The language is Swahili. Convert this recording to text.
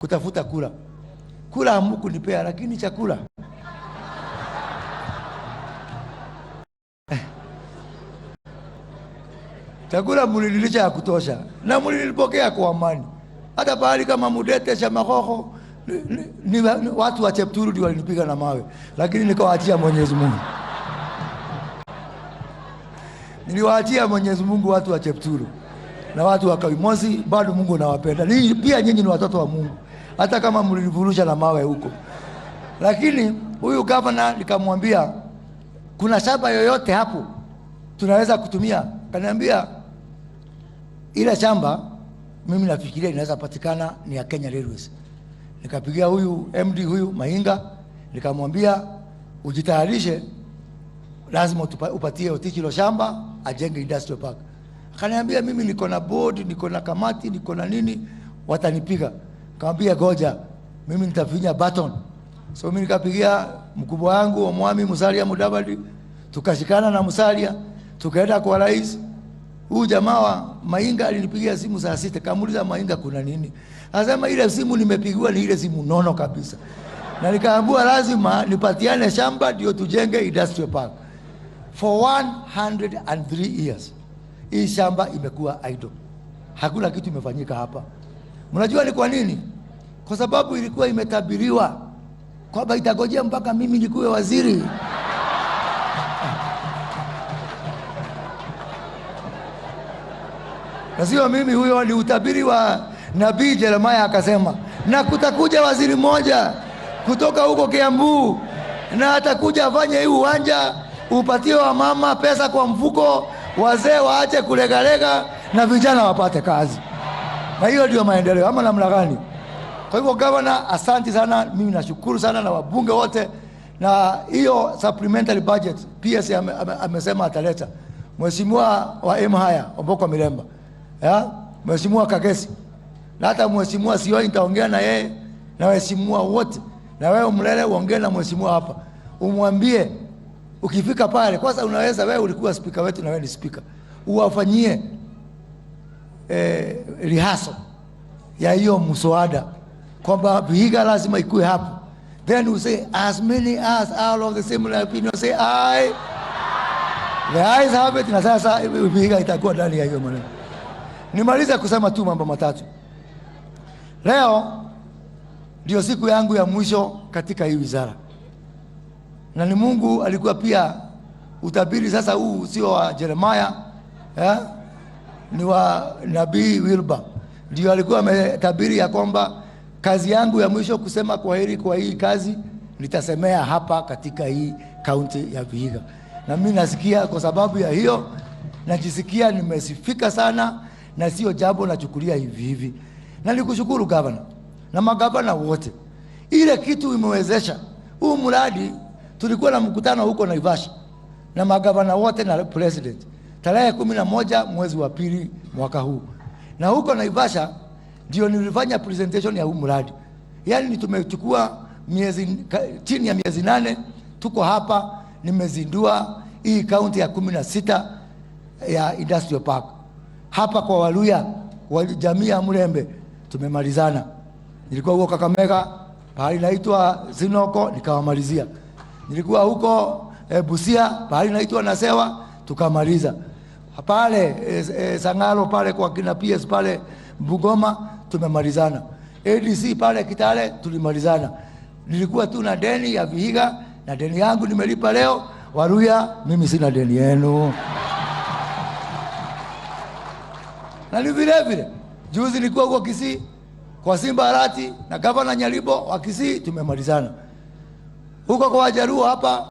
Kutafuta kura. Kura hamkunipea, lakini chakula. Chakula mulinilisha ya kutosha na mulinipokea kwa amani. Hata pahali kama Mudete Shamahoho ni watu wa Chepturu ndio walinipiga na mawe, lakini nikawaachia Mwenyezi Mungu. Niliwaachia Mwenyezi Mungu watu wa Chepturu na watu wa Kaimosi, bado Mungu anawapenda. Ninyi pia nyinyi ni watoto wa Mungu, hata kama mlinivurusha na mawe huko. Lakini huyu gavana nikamwambia kuna shamba yoyote hapo tunaweza kutumia? Kaniambia ile shamba mimi nafikiria inaweza patikana ni ya Kenya Railways. Nikapigia huyu MD huyu Mainga, nikamwambia ujitayarishe, lazima upatie Ottichilo shamba ajenge industrial park. Akaniambia mimi niko na board, niko na kamati, niko na nini, watanipiga. Nikamwambia goja, mimi nitafinya button. So mimi nikapigia mkubwa wangu wa Mwami Musalia Mudavadi, tukashikana na Musalia, tukaenda kwa rais. Huyu jamaa wa Mainga alinipigia simu saa 6, kamuuliza Mainga kuna nini? Anasema ile simu nimepigiwa ni ile simu nono kabisa. Na nikaambiwa lazima nipatiane shamba ndio tujenge industrial park. For 103 years hii shamba imekuwa idle. Hakuna kitu imefanyika hapa. Mnajua ni kwa nini? Kwa sababu ilikuwa imetabiriwa kwamba itagojea mpaka mimi nikuwe waziri. Na sio mimi huyo, ni utabiri wa nabii Jeremiah akasema, na kutakuja waziri mmoja kutoka huko Kiambu na atakuja afanye hii uwanja, upatie wa mama pesa kwa mfuko, wazee waache kulegalega na vijana wapate kazi. Na hiyo ndio maendeleo ama namna gani? Kwa hivyo governor, asante sana, mimi nashukuru sana na wabunge wote. Na hiyo supplementary budget PS amesema ataleta. Mheshimiwa wa Emhaya Omboko Milemba, ya? Mheshimiwa Kagesi, na hata Mheshimiwa Sioi nitaongea na yeye na waheshimiwa wote. Na wewe Mlele uongee na mheshimiwa hapa, umwambie ukifika pale kwanza, unaweza wewe ulikuwa speaker wetu na wewe ni speaker, uwafanyie rehearsal ya hiyo mswada kwamba Vihiga lazima ikue hapo. Then we say as many as out of the similar opinion say aye. The ayes have it. Na sasa Vihiga itakuwa ndani ya hiyo maneno. Nimalize kusema tu mambo matatu. Leo ndio siku yangu ya mwisho katika hii wizara. Na ni Mungu alikuwa pia utabiri sasa huu sio wa Jeremiah, Ni wa nabii Wilbur. Ndio alikuwa ametabiri ya kwamba kazi yangu ya mwisho kusema kwaheri kwa hii kazi nitasemea hapa katika hii kaunti ya Vihiga. Na mimi nasikia kwa sababu ya hiyo najisikia nimesifika sana, na sio jambo nachukulia hivi hivi. Na nikushukuru governor na magavana wote. Ile kitu imewezesha huu mradi. Tulikuwa na mkutano huko Naivasha na magavana wote na president tarehe 11 mwezi wa pili mwaka huu. Na huko Naivasha ndio nilifanya presentation ya huu mradi. Yaani tumechukua chini ya miezi 8 tuko hapa, nimezindua hii kaunti ya 16 ya Industrial Park. Hapa kwa Waluya, wa jamii ya Mlembe tumemalizana. Nilikuwa huko Kakamega pahali inaitwa Sinoko nikawamalizia. Nilikuwa huko Busia pahali inaitwa Nasewa tukamaliza. Pale Sangalo pale kwa kina PS pale Bungoma tumemalizana. ADC pale Kitale tulimalizana. Nilikuwa tu na deni ya Vihiga na deni yangu nimelipa leo. Waluya, mimi sina deni yenu. Na ni vile vile juzi nilikuwa huko Kisii kwa Simba Arati na Gavana Nyaribo wa Kisii tumemalizana. Huko kwa Wajaluo hapa